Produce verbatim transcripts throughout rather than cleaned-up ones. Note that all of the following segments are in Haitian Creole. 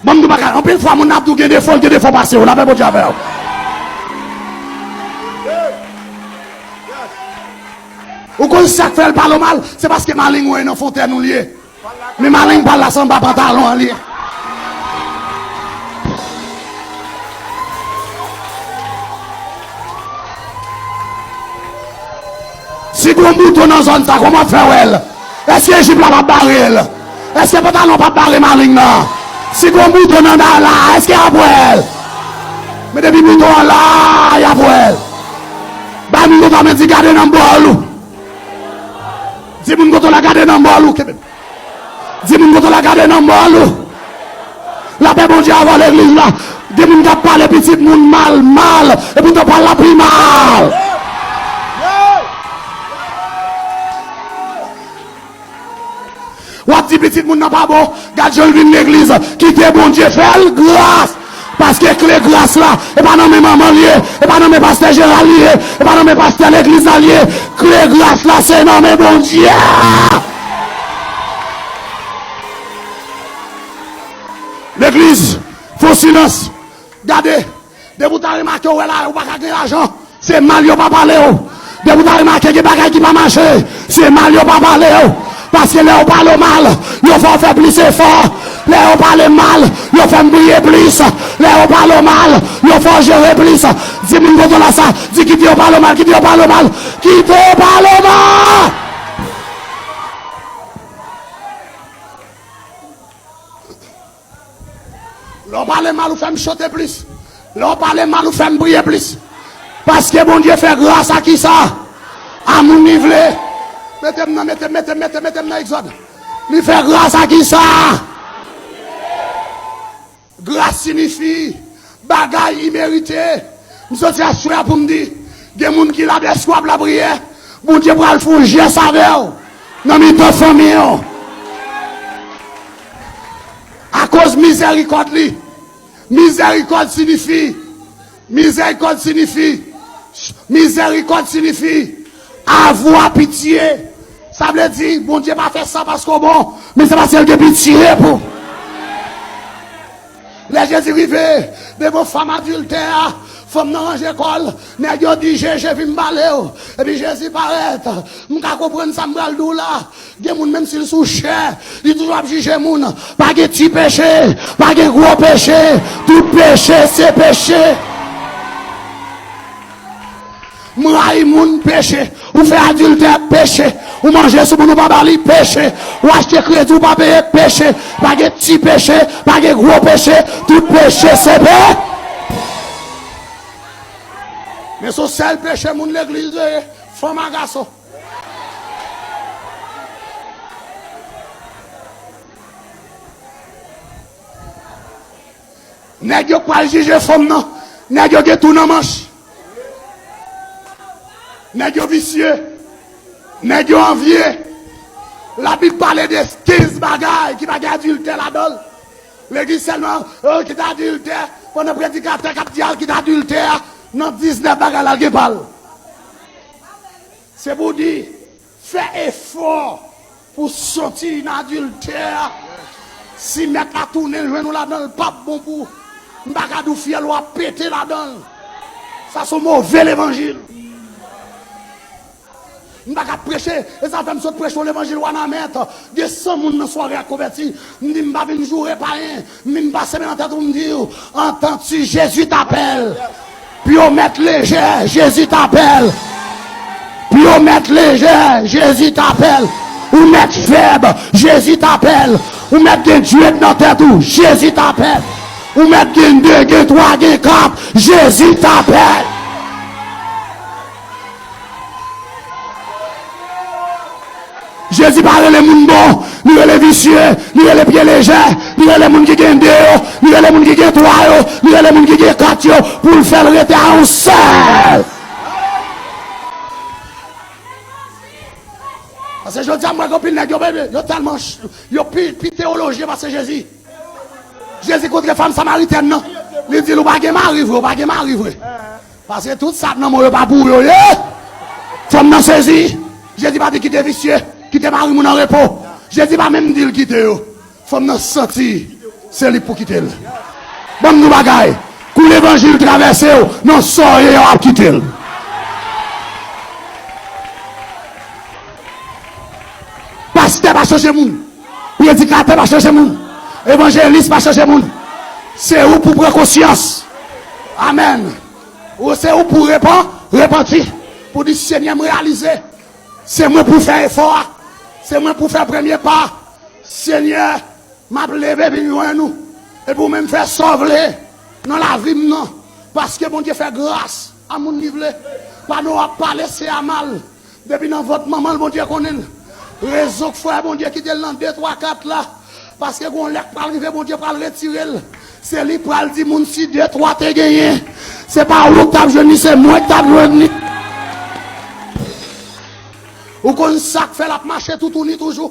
Ban m di w bagay, anpil fwa moun nan ap di w gen defo, l gen defo pase w. Lapè Bondye avè w. Ou konn sa k fè l pale w mal? Se paske maleng ou nan fontèn ou l ye. Men maleng pa l la, se anba pantalon an l ye. Si gon bouton nan zòn sa, kòman w ap fè wè l? Èske jip la p ap bare l? Èske pantalon p ap bare maleng nan? Si gon bouton nan da la, èske y ap wè l? Men depi bouton an la, y ap wè l. Bay moun kote w la men, di gade nan bòl ou. Di moun kote w la gade nan bòl ou. Kenbe. Di moun kote w la gade nan bòl ou. Lapè Bondye avè w legliz la. Gen moun k ap pale pitit moun mal, mal, epi tan pral la pi mal. W ap di pitit moun nan pa bon, gad jan l vin legliz. Kite Bondye fè l gras. Paske kle gras la, e pa nan men manman l ye, e pa nan men pastè Jeral li ye, e pa nan men pastè legliz la l ye. Kle gras la, se nan men Bondye a. Legliz, fè w silans. Gade, depi w ta remake w wè la, ou pa ka gen lajan. Se mal yo pa pale w. Depi w ta remake gen bagay ki pa mache, se mal yo pa pale w. Paske lè yo pale w mal, yo fè w fè plis efò. Lè yo pale mal, yo fè m priye plis. Lè yo pale w mal, yo fè w jere plis. Di moun kote w la sa, di kite yo pale w mal, kite yo pale w mal, kite yo pale w mal. Lè w pale mal, ou fè m chante plis. Lè w pale mal, ou fè m priye plis. Paske Bondye fè gras a kisa? A moun li vle. Mete m nan, mete, mete, mete, mete m nan Egzòd. Li fè gras a kisa? Gras siyifi bagay imerite. M soti aswè a pou m di, gen moun ki la dèske w ap lapriyè, Bondye pral fè yon jès avè w nan mitan fanmi w. Akoz mizèrikòd li. Mizèrikòd siyifi, mizèrikòd siyifi, mizèrikòd siyifi avoir pitié. Sa vle di, Bondye pa fè sa paske w bon, men se paske l gen pitye pou. Lè Jezi rive devan fanm adiltè a, fanm nan ranje kò l, nèg yo di, Jezi, vin m pale w. Epi Jezi parèt. M ka konprann sa m pral di w la. Gen moun, menm si l sou chè, li toujou ap jije moun. Pa gen ti peche, pa gen gwo peche. Tout peche se peche. M rayi moun, peche. Ou fè adiltè, peche. Ou manje sou moun ou pa ba li, peche. Ou achte kredi ou pa peye, peche. Pa gen ti peche, pa gen gwo peche. Tout peche se pe. Men se yon sèl peche moun legliz yo ye, fanm a gason. Nèg yo k pral jije fanm nan, nèg yo gen tou nan manch. Nèg yo visye. Nèg yo anvye. Labib pale de kenz bagay ki pa gen adiltè ladan l. Legliz sèlman, oh, kite adiltè, pandan predikatè k ap di al kite adiltè a, nan diznèf bagay la, l gen pa l. Se pou di, fè efò pou soti nan adiltè a. Si mèt la tounen l jwenn ou ladan l, p ap bon pou ou. M pa ka di w fyèl ou ap pete ladan l. Sa se yon move levanjil. M pa ka preche, e sa fè m sot preche yon levanjil Wanament. Gen san moun nan sware a konvèti. M di m pa vin joure payen, m vin pase men nan tèt ou, m di w, entends-tu, Jésus t'appelle. Pyomèt lejè, Jezi t apèl. Pyomèt lejè, Jezi t apèl. Ou mèt fèb, Jezi t apèl. Ou mèt gen djwèt nan tèt ou, Jezi t apèl. Ou mèt gen de, gen twa, gen kat, Jezi t apèl. Jezi pa rele moun bon, li rele visye, li rele pye lejè, li rele moun ki gen de yo, li rele moun ki gen twa yo, li rele moun ki gen kat yo, pou l fè l rete a yon sèl. Paske jodi a, m wè gen anpil nèg yo, yo tèlman ch-, yo pi, pi teyolojyen pase Jezi. Jezi kontre fanm samaritèn nan, li di l, ou pa gen mari vre, ou pa gen mari vre. Paske tout sa k nan men w yo pa pou ou yo ye. Fanm nan sezi. Jezi pa di kite visye, kite mari moun an repo. Jezi pa menm di l kite yo. Fanm nan santi Se li pou kite l. Ban m di w bagay. Kou levanjil travèse w, nan sa w ye a, w ap kite l. Pastè pa chanje moun. Predikatè pa chanje moun. Evanjelis pa chanje moun. Se ou pou pran konsyans. Amèn. Ou, se ou pou repan-, repanti. Pou di, Senyè, m reyalize. Se mwen pou fè efò a. Se mwen pou fè premye pa. Senyè, m ap leve vin jwenn ou. Epi ou menm fè sa w vle nan lavi m nan. Paske Bondye fè gras a moun li vle. Pa nou ap pale se a mal. Depi nan vant manman l, Bondye konnen l. Rezon k fè Bondye kite l nan de, twa, kat la. Paske gon lè k pral rive, Bondye pral retire l. Se li pral di moun si de, twa te genyen. Se pa ou k t ap jwenn li, se mwen k t ap jwenn li. Ou konn sa k fè l ap mache toutouni toujou?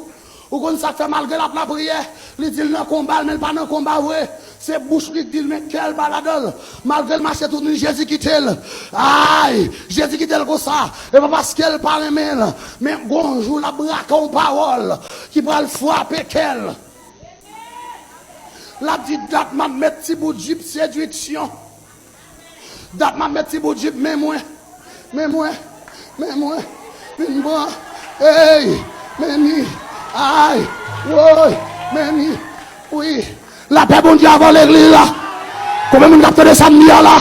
Ou konn sa k fè malgre l ap lapriyè, li di l nan konba l, men l pa nan konba vre. Se bouch li k di l, men kè l pa ladan l. Malgre l mache toutouni, Jezi kite l. Ay, Jezi kite l konsa. E pa paske l pa renmen l, men gon jou l ap brake yon pawòl ki pral frape kè l. L ap di, dat m ap met ti bout jip sedwiksyon. Dat m ap met ti bout jip, men mwen, men mwen, men mwen, vin pran, ey, men mi, ay, woy, men mi, wi. Lapè Bondye avè w legliz la. Konbyen moun k ap tande sa m di a la?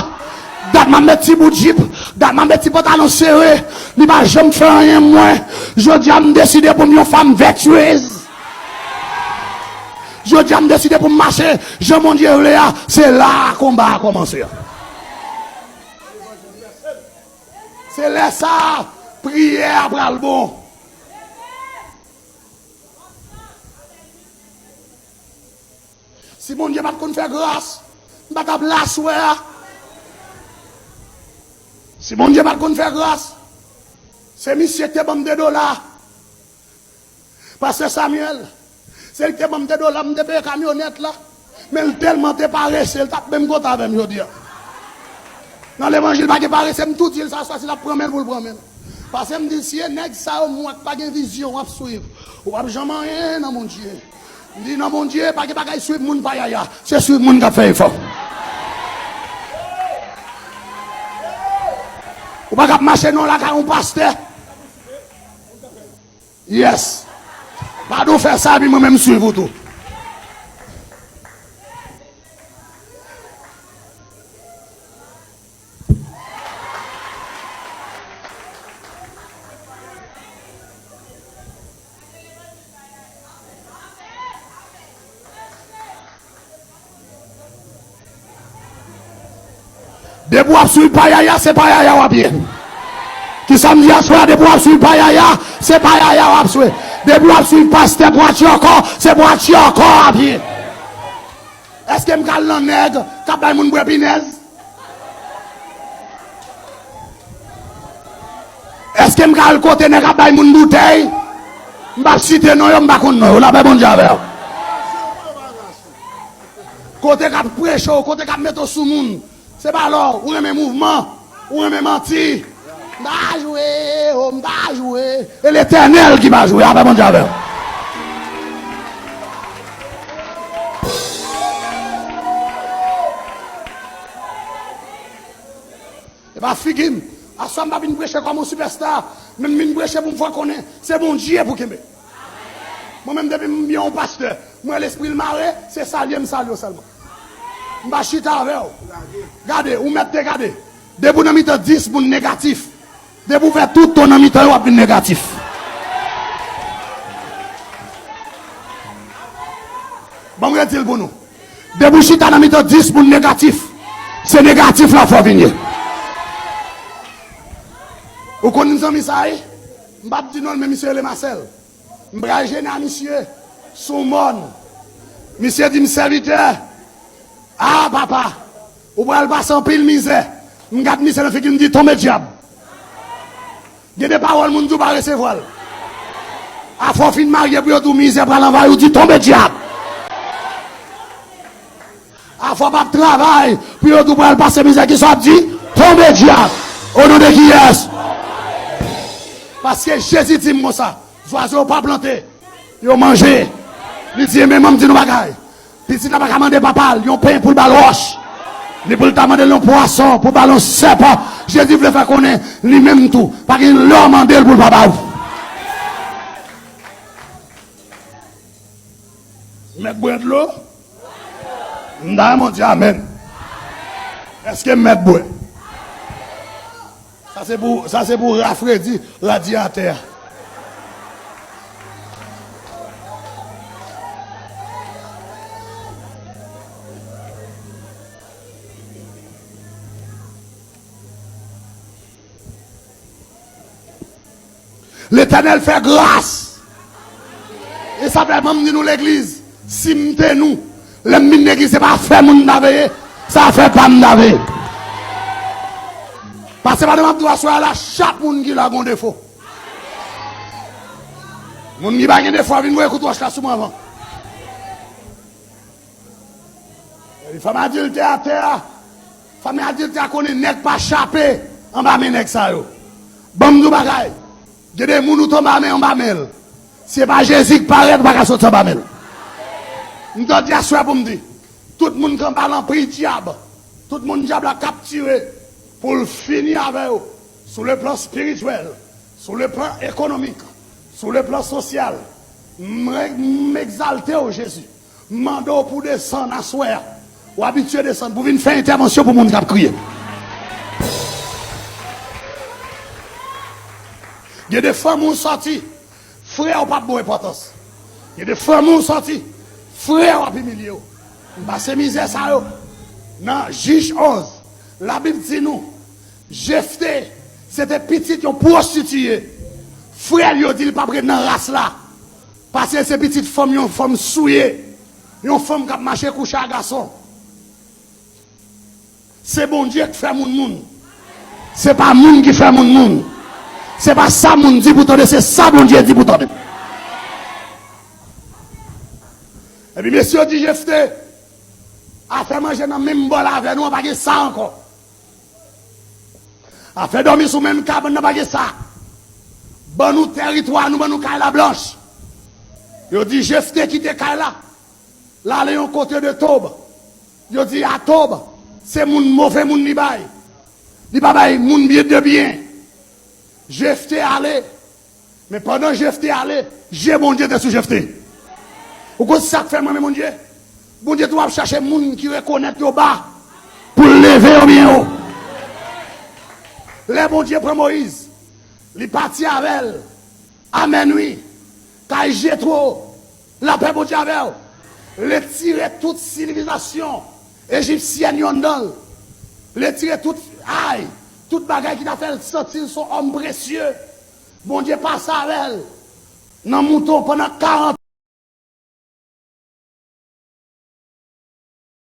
Dat m ap met ti bout jip, dat m ap met ti pantalon sere, li pa janm fè anyen mwen. Jodi a m deside pou m yon fanm vètyez. Jodi a m deside pou m mache jan Bondye vle a, se la a konba a kòmanse a. Se lè sa a, priyè a pral bon. Si Bondye pa t konn fè gras, m pa t ap la aswè a. Si Bondye pa t konn fè gras, se misye ki te ban m de dola. Pastè Samuel, se li ki te ban m de dola, m te peye kamyonèt la. Men l tèlman te parese, l t ap menm kontan avè m jodi a. Nan levanjil, pa gen parese, m tou di l sa swa si l ap pran men l pou l pran men l. Paske m di l, si e nèg sa yo m wè k pa gen vizyon w ap swiv, ou p ap janm anyen nan Bondye. M di, nan Bondye, pa gen bagay swiv moun payaya, se swiv moun k ap fè efò. Ou pa ka ap mache nan lakay yon pastè. Yes. Padon fè sa, epi mwen menm swiv ou tou. Depi w ap swiv payaya, se payaya w ap ye. Kisa m di aswè a, depi w ap swiv payaya, se payaya w ap swiv. Depi w ap swiv pastè pwatyòkò, se pwatyòkò w ap ye. Èske m ka al nan nèg k ap bay moun bwè pinèz? Èske m ka al kote nèg ap bay moun boutèy? M p ap site non yo, m pa konn non yo. Lapè Bondye avè w. Kote k ap preche w, kote k ap mete w sou moun. Se pa lè w renmen mouvman, ou renmen manti. M pa jwe, o, m pa jwe. E Letènèl ki pa jwe. Lapè Bondye avè w. E pa figi m. Aswè m pa vin preche kòm yon sipèsta, men m vin preche pou m fè konnen se Bondye pou kenbe. Mwen menm, depi m byen yon pastè, m wè lespri l mare, se salye m salye w sèlman. M pa chita avè w. Gade, ou mèt te gade. Depi w nan mitan dis moun negatif, depi w fè tout tan w nan mitan yo, w ap vin negatif. Ban m redi l pou nou. Depi w chita nan mitan dis moun negatif, se negatif la fè w vin ye. Ou konn zanmi sa a, wi? M p ap di non l, men misye rele Masèl. M pral jene a misye sou mòn. Misye di m, sèvitè, a papa, ou pral pase anpil mizè. M gad misye nan figi, m di, tonbe dyab. Gen de pawòl moun di w pa resevwa l. Afè w fin marye pou yo di w mizè pral anvayi w, di, tonbe dyab. Afè w p ap travay pou yo di w pral pase mizè, kisa w ap di? Tonbe dyab. O non de kiyès? Paske Jezi di m konsa, zwazo yo pa plante, yo manje. Li di, men mwen m di nou bagay. Pitit la pa ka mande papa l yon pen pou l ba l wòch. Ni pou l ta mande l yon pwason, pou l ba l yon sèpan. Jezi vle fè konnen li menm tou, pa gen lè w mande l pou l pa ba ou. Mèt bwè dlo? M ta renmen w di amèn. Èske m mèt bwè? Sa se pou, sa se pou rafredi radyatè a. Letènèl fè gras. E sa fè m di nou legliz, si m te nou, lè m vin legliz, se pa afè moun m ta veye, se afè pa m m ta veye. Pase pa de m ap di w aswè a la, chak moun ki la gon defo. Moun ki pa gen defo a vin voye kout wòch la sou mwen avan. Epi fanm adiltè atè a, fanm adiltè a konnen nèg pa chape anba men nèg sa yo. Ban m di w bagay, gen de moun ou tonbe anba men l. Si se pa Jezi k parèt, ou pa ka soti anba men l. M t ap di aswè pou m di, tout moun k anba lanpri dyab, tout moun dyab la kaptire pou l fini avè yo, sou le plan espirityèl, sou le plan ekonomik, sou le plan sosyal, m, m egzalte w, Jezi. M mande w pou desann aswè a. Ou abitye desann pou vin fè entèvansyon pou moun k ap kriye. Gen de fanmi w sòti, frè w p ap ba w enpòtans. Gen de fanmi w sòti, frè w ap imilye w. M pase mizè sa yo. Nan Jij onz, Labib di nou, Jefte, se te pitit yon pwostitiye. Frè l yo di l p ap ret nan ras la. Paske se pitit fanm yon fanm souye, yon fanm k ap mache kouche ak gason. Se Bondye k fè moun moun. Se pa moun ki fè moun moun. Se pa sa moun di pou tande, se sa Bondye di pou tande. Epi mesye yo di Jefte, afè manje nan menm bòl avè nou an, pa gen sa ankò. Afè dòmi sou menm kabann nan, pa gen sa. Ban nou tèritwa nou, ban nou kay la blanch. Yo di Jefte kite kay la, l ale yon kote de Tob. Yo di a Tob, se moun, move moun li bay. Li pa bay moun byen de byen. Jefte ale. Men pandan Jefte ale, je Bondye te sou Jefte. Ou konn sa k fè m renmen Bondye? Bondye tou ap chache moun ki rekonèt yo ba pou l leve yo byen wo. Lè Bondye pran Moyiz, li pati avè l. Amèn wi. Kay Jetwo, lapè Bondye avè w. Li tire tout sivilizasyon ejipsyèn yo anndan l. Li tire tout, ay, tout bagay ki ta fè l santi l se yon òm presye. Bondye pase avè l nan mouton pandan karant